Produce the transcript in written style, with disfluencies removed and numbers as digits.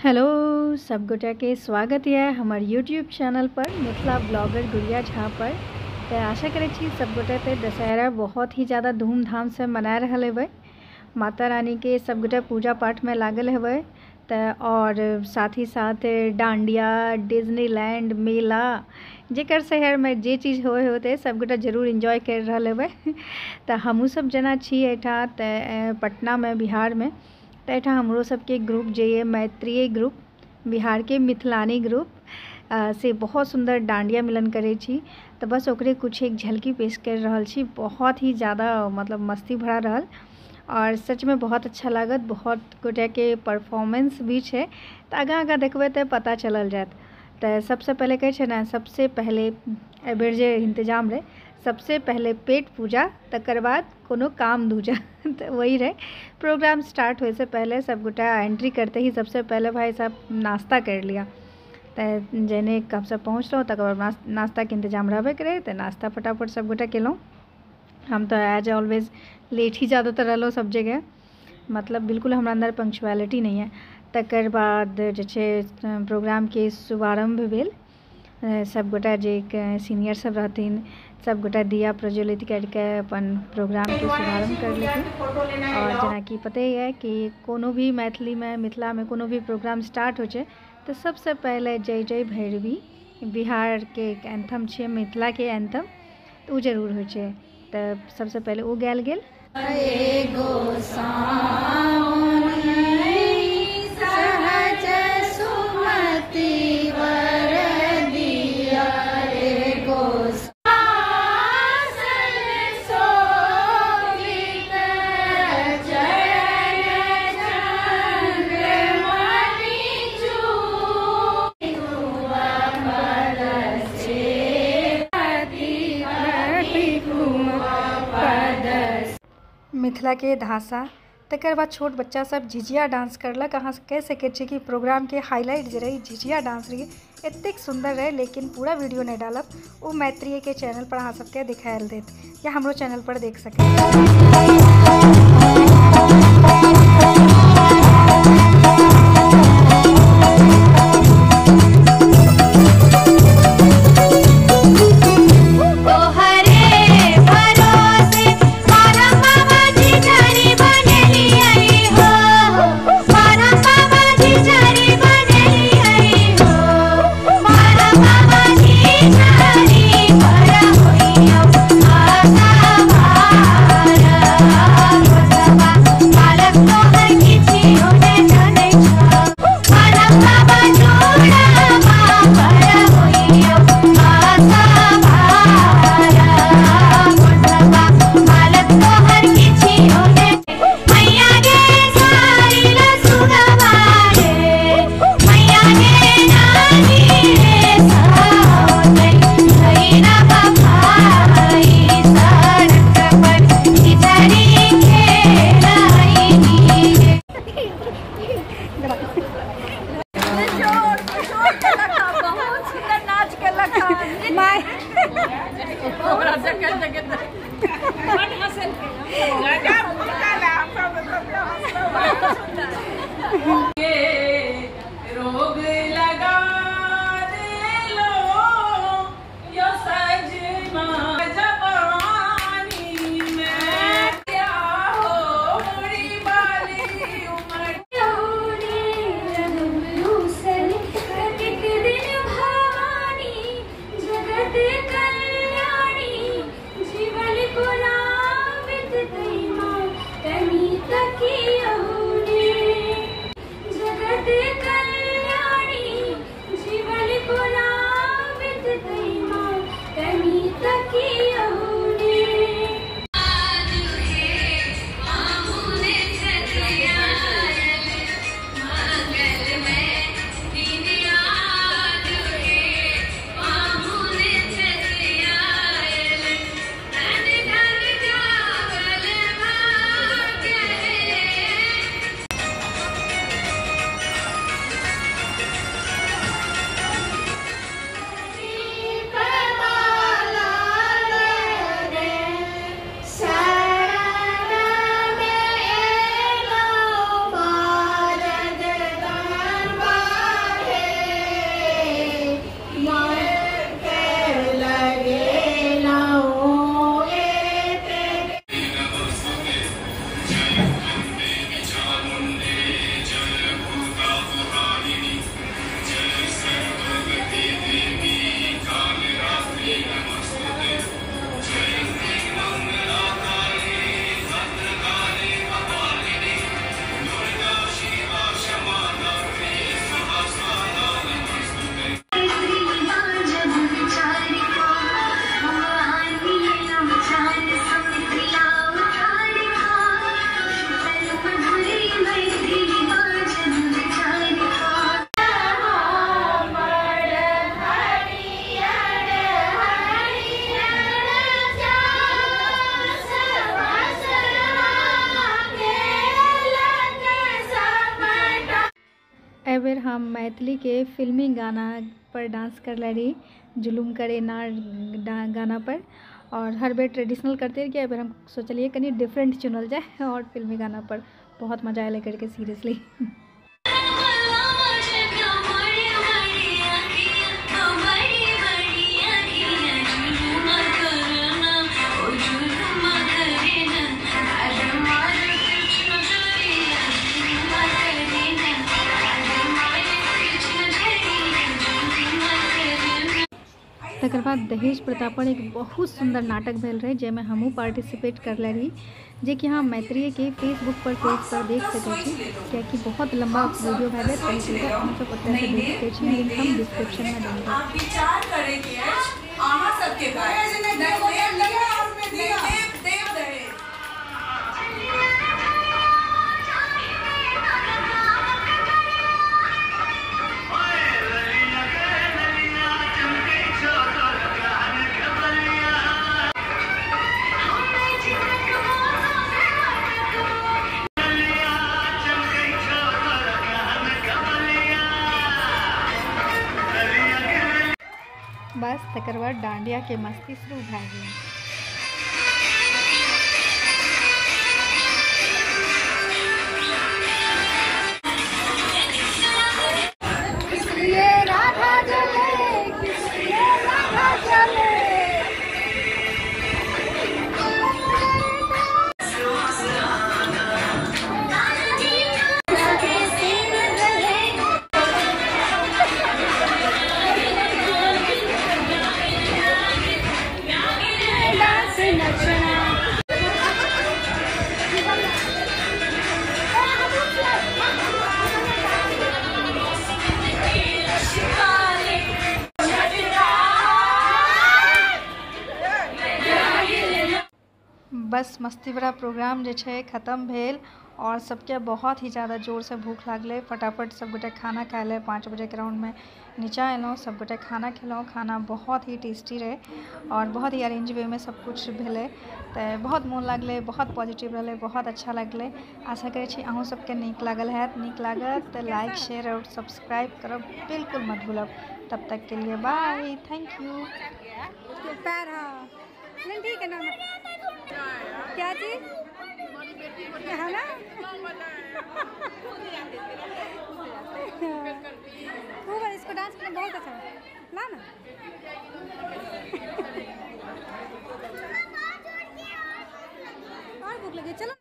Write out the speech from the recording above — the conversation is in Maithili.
हेलो सब गोटा के स्वागत है हमार यूट्यूब चैनल पर मिथिला ब्लॉगर गुड़िया झा पर। तो आशा करै छी सब गोटा ते दशहरा बहुत ही ज़्यादा धूमधाम से मना रहल हेबै। माता रानी के सब गोटा पूजा पाठ में लागल हेबै। तो और साथ ही साथ डांडिया, डिज्नीलैंड, मेला, जेकर शहर में जे चीज़ होए होते सब गोटा जरूर एंजॉय कर रहल हेबै। तो हमहूँ सब जना छी एहिठाम तो पटना में, बिहार में। तो एहिठाम हमरो सबके ग्रुप जे ये मैत्रीय ग्रुप, बिहार के मिथिलानी ग्रुप से बहुत सुंदर डांडिया मिलन करै छी। तो बस ओकरे कुछ एक झलकी पेश कर रहल छी। बहुत ही ज़्यादा मतलब मस्ती भरा रहल और सच में बहुत अच्छा लागत। बहुत गोटा के परफॉर्मेंस भी छै, तो आगाँ आगाँ देखबै तो पता चलल जायत। तो सबसे पहले कहै छै ने, सबसे पहले एहिबेर जे इंतजाम रहै, सबसे पहले पेट पूजा, तकर बाद कोनो काम दूजा। तो वही रहे, प्रोग्राम स्टार्ट होए से पहले सब गोटा एंट्री करते ही सबसे पहले भाई साहब नाश्ता कर लिया। तो जेने हम सब पहुँचलहुँ तकर बाद नाश्ता के इंतजाम रहबे करे, तो नाश्ता फटाफट सब गोटा केलहुँ। हम तो एज ऑलवेज लेट ही ज़्यादातर रहलहुँ सब जगह, मतलब बिल्कुल हमरा अंदर पंक्चुअलिटी नहीं है। तकर बाद जे छै प्रोग्राम के शुभारम्भ भेल। सब गोटा जे सीनियर सब रहथिन सब गोटा दिया प्रज्वलित करके अपन प्रोग्राम के शुभारम्भ कर लेथिन। और जेनाकि पते है कि कोनो भी मैथिली में, मिथिला में कोनो भी प्रोग्राम स्टार्ट होइ छै तो सबसे पहले जय जय भैरवी बिहार के एंथम छै, मिथिला के एंथम, तो उ जरूर होइ छै। तो सबसे पहले ओ गायल गेल। मिथिला के धासा, तकर बाद छोट बच्चा सब झिझिया डांस करलक। अहाँ कहि सकै छी कि प्रोग्राम के हाईलाइट जे रही झिझिया डांस रही, एतेक सुंदर रहे। लेकिन पूरा वीडियो नहीं डालब, वो मैत्रीय के चैनल पर अहाँ सबके दिखायल देत या हमरो चैनल पर देख सकै। रोग लगा दे लो यो सजना जवानी में क्या हो मोरी बाली उमर भवानी जगत कल्याणी जीवन को एहि बेर हम मैथिलीके फिल्मी गाना पर डांस करले रही, जुलुम करे ना गाना पर। और हर बेर ट्रेडिशनल करते रहिए, एहि बेर हम सोचलिए कनि डिफरेंट चुनल जाए और फिल्मी गाना पर बहुत मजा आयल करके सीरियसली। तकर बाद दहेज प्रथा पर एक बहुत सुंदर नाटक भेल रहे जाहिमे हमहूँ पार्टिसिपेट करले रही, जेकि अहाँ मैत्रेय के फेसबुक पर पेज पर देख सकै छी, कियाकि बहुत लंबा वीडियो भए गेल, ताहि चलते अहाँ सब ओतयसँ देख सकै छी। लिंक हम डिस्क्रिप्शनमे देने। विचार करे के अहाँ सबके बस तकर बाद डांडिया के मस्ती शुरू भए गेल। राधा जले, राधा जले। बस मस्ती भरा प्रोग्राम जे छै खत्म भेल और सबके बहुत ही ज़्यादा जोर से भूख लागलै। फटाफट सबगोटे खाना खाय ले 5 बजे के राउंडमे नीचा एलहुँ, सबगोटे खाना खेलहुँ। खाना बहुत ही टेस्टी रहे और बहुत ही अरेंज वे में सब कुछ भेलै, तऽ बहुत मोन लागलै, बहुत पॉजिटिव रहलै, बहुत अच्छा लगलै। आशा करै छी अहूँ सबके नीक लागल हैत। नीक लागत तऽ लाइक शेयर और सब्सक्राइब करब बिल्कुल मत भूलब। तब तक के लिए बाय, thank you. ठीक है ना, क्या चीज है ना, खूब इसको डांस करना बहुत अच्छा है ला ना। और भूख लगी, चलो।